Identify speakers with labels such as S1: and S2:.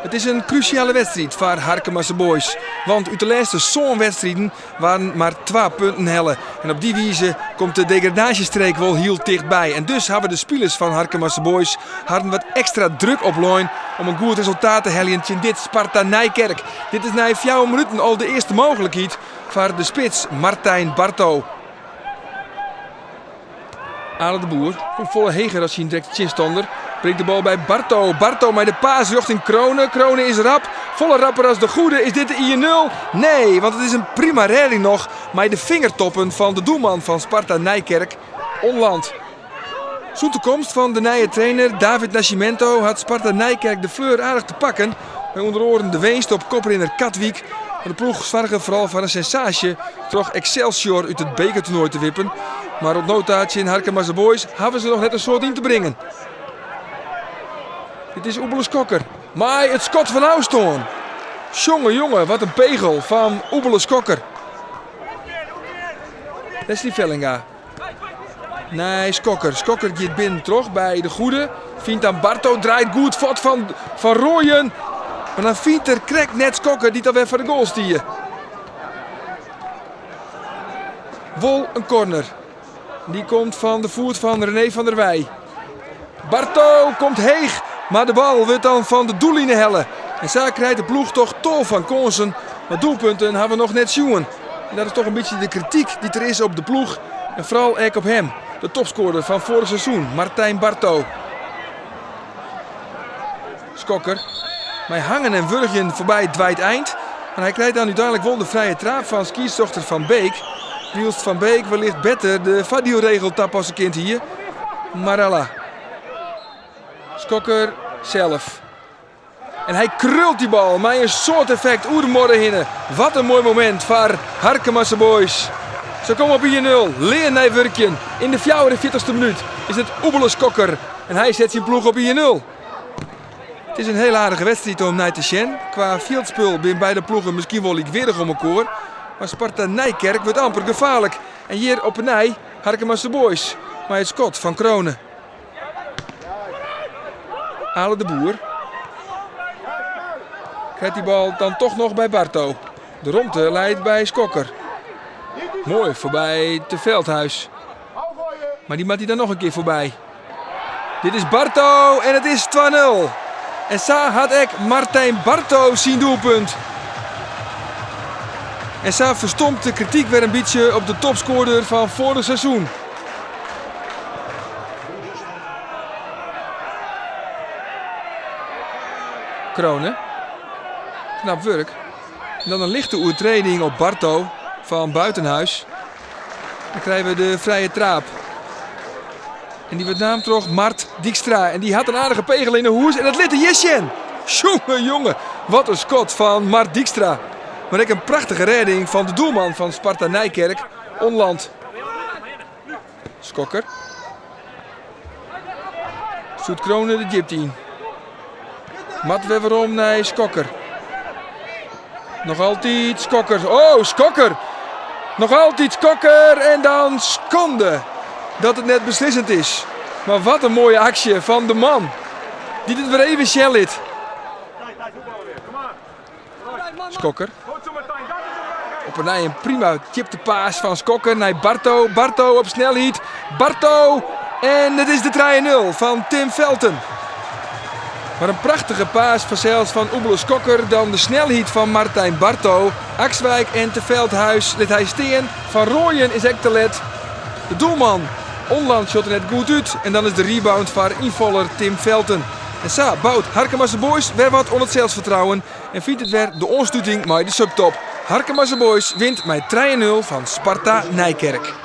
S1: It is in krúsjale wedstriid foar Harkemase Boys, want út de lêste sân wedstriden waarden mar twa punten helle. En op dy wize komt de degradaasjestreek wol hiel tichtby. En dus hawwe de spilers fan Harkemase Boys harren wat ekstra druk oplein om in goed resultaat te heljen tsjin dit Sparta Nijkerk. Dit is nei fjouwer minuten al de earste mooglikheid foar de spits Martijn Barto. Ale de Boer komt folle heger as syn direkte tsjinstanner. Bringt de bal by Barto. Barto mei de paas rjochting Krone. Krone is rap. Folle rapper as de Goede. Is dit de 1-0? Nee, want it is in prima rêding noch mei de fingertoppen fan de doelman fan Sparta Nijkerk, Onland. Sûnt de komst fan de nije trainer David Nascimento hat Sparta Nijkerk de fleur aardich te pakken. Mei ûnder oaren de winst op koprinner Katwyk. Mar de ploech soarge foaral foar in sensaasje troch Excelsior út it bekertoernoai te wippen. Mar oant no ta tsjin Harkemase Boys hawwe se noch net in soad yn te bringen. Dit is Oebele Skokker mei it skot fan ôfstân. Sjonge jonge, wat in pegel fan Oebele Skokker. Wesley Vellinga. Nei Skokker. Skokker giet binnen troch by de Goede. Fynt dan Barto, draait goed fuort fan Van Rooijen. Mar dan fynt er krekt net Skokker dy't alwer foar de goal stie. Wol in corner. Dy komt fan de foet fan René van der Weij. Barto komt heech, mar de bal wurdt dan fan de doelline helle. En sa krijt de ploech toch tal fan kânsen, mar doelpunten hawwe we noch net sjoen. En dat is toch in bytsje de krityk dy't der is op de ploech en foaral ek op him, de topskoarder fan foarich seizoen, Martijn Barto. Skokker mei hangen en wurgjen foarby Dwight Eind, mar hy krijt dan úteinlik wol de frije traap fan skiedsrjochter Van Beek. Wylst Van Beek wellicht better de foardielregel tapasse kind hie. Mar alla. Skokker sels. En hy krult dy bal mei in soad effekt oer de muorre hinne. Wat in moai momint foar Harkemase Boys. Se komme op 1-0. Lean nei wurkjen. Yn de 44ste minút is it Oebele Skokker en hy set syn ploech op 1-0. It is in hiel aardige wedstriid om nei te sjen. Kwa fjildspul binne beide ploegen miskien wol lykweardich oan elkoar. Mar Sparta Nijkerk wurdt amper gefaarlik. En hjir op 'e nij Harkemase Boys mei it skot fan Krone. Ale de Boer krijt dy bal dan toch noch by Barto. De romte leit by Skokker. Moai foarby te Veldhuis. Mar dy moat hy dan noch in kear foarby. Dit is Barto en it is 2-0. En sa hat ek Martijn Barto syn doelpunt. En sa ferstomt de krityk wer in bytsje op de topskoarder fan foarich seizoen. Krone. Knap wurk. En dan in lichte oertreding op Barto fan Buitenhuis. Dan krije we de frije traap. En dy wurdt naam troch Mart Dykstra. En dy hat in aardige pegel yn 'e hûs en dat lit er hjir sjen. Jonge, jonge, wat in skot fan Mart Dykstra. Mar ek in prachtige rêding fan de doelman fan Sparta Nijkerk, Onland. Skokker. Stjoert Krone de djipte yn. Moat wer werom nei Skokker. Noch altyd Skokker. Oh, Skokker! Noch altyd Skokker en dan skande dat it net beslissend is. Mar wat in moaie aksje fan de man dy't it wer even sjen lit. Skokker. Op 'e nij in prima djiptepaas fan Skokker nei Barto. Barto op snelheid. Barto! En it is de 3-0 fan Tim Velten. Mar in prachtige paas fansels fan Oebele Skokker. Dan de snelheid fan Martijn Barto. Axwijk en Te Veldhuis lit hy stean. Van Rooijen is ek te let. De doelman Onland sjocht der net goed út. En dan is de rebound foar ynfaller Tim Velten. En sa bout Harkemase Boys wer wat oan it selsfertrouwen en fynt it wer de oansluting mei de subtop. Harkemase Boys wint mei 3-0 fan Sparta Nijkerk.